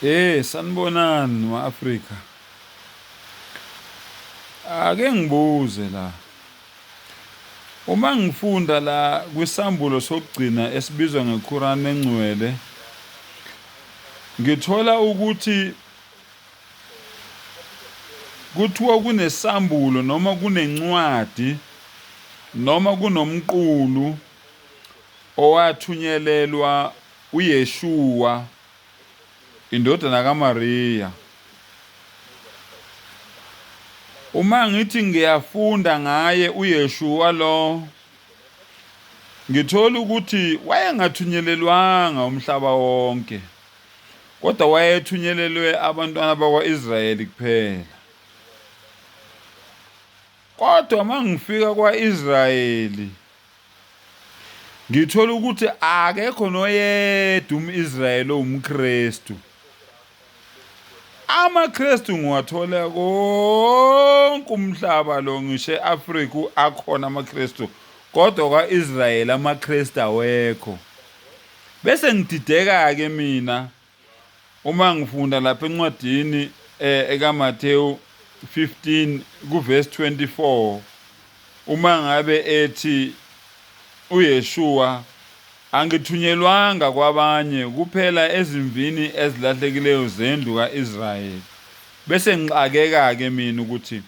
Hey sanibonani ma-Afrika. Ake ngibuze la. Uma ngifunda la kwisambulo sokugcina esibizwa ngeQuran engcwele ngithola ukuthi kuthiwa kunesambulo noma kunencwadi noma kunomqulu owathunyelelwa uYeshua indodana kaMariya. Uma ngithi ngiyafunda ngaye uYeshua lo, ngithola ukuthi wayengathunyelelwanga umhlaba wonke, kodwa wayethunyelelwe abantwana bakwa-Israyeli kuphela. Kodwa uma ngifika kwa-Israyeli, Ngithola ukuthi akekho noyedwa umIsrayeli owumKristu. AmaKristu ngiwathola konke umhlaba lo ngisho e-Afrika akhona amaKristu kodwa kwa-Israyeli amaKristu awekho. Bese ngidideka-ke mina Uma ngifunda lapha encwadini eh, ekaMathewu 15 kuverse 24 uma ngabe ethi uYeshua angithunyelwanga kwabanye kuphela ezimvini ezilahlekileyo zendlu ka-Israyeli. Bese ngixakeka-ke mina ukuthi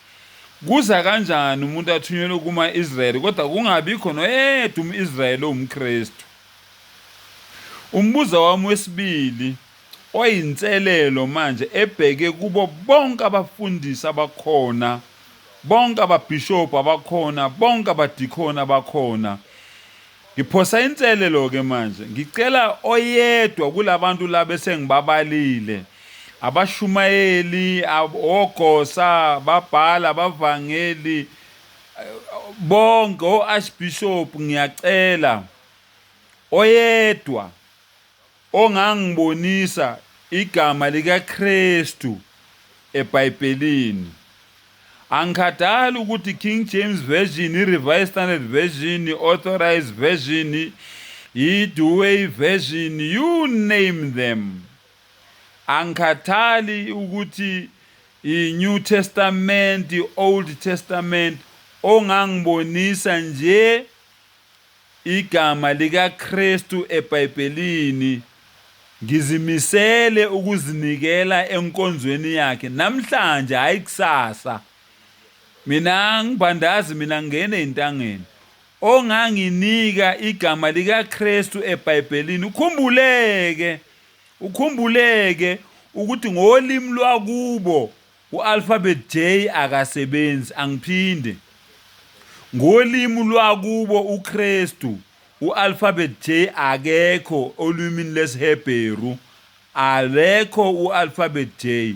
kuza kanjani umuntu athunyelwe kuma-Israyeli kodwa kungabikho noyedwa um-Israyeli owumKristu. Umbuzo wami wesibili oyinselelo manje ebheke kubo bonke abafundisi abakhona, bonke ababhishobhi abakhona, bonke abadikhoni abakhona. Ngiphosa inselelo-ke manje, ngicela oyedwa kulabantu laba esengibabalile, abashumayeli, ogosa, ababhala, abavangeli, bonke o-archbishop ngiyacela oyedwa ongangibonisa igama likaKristu eBhayibhelini. Angikhathali ukuthi King James Version, i-Revised Standard Version, i-Authorized Version, i-Douay Version, you name them. Angikhathali ukuthi i-New Testament, i-Old Testament, ongangibonisa nje igama likaKristu eBhayibhelini, ngizimisele ukuzinikela enkonzweni yakhe namhlanje, hhayi kusasa. Mina angibandazi, mina ngingena ey'ntangeni. Onganginika igama likaKristu eBhayibhelini, ukhumbuleke, ukhumbuleke ukuthi ngolimi lwakubo U-alphabet J akasebenzi, angiphinde. Ngolimi lwakubo uKristu, u-alphabet J akekho olwimini lesiHebheru, akekho u-alphabet J.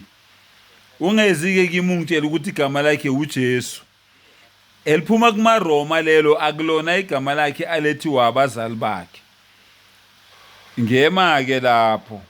Ungezi-ke kimi ungitshela ukuthi igama lakhe uJesu. Eliphuma kumaRoma lelo akulona igama lakhe alethiwa abazali bakhe. Ngema-ke lapho.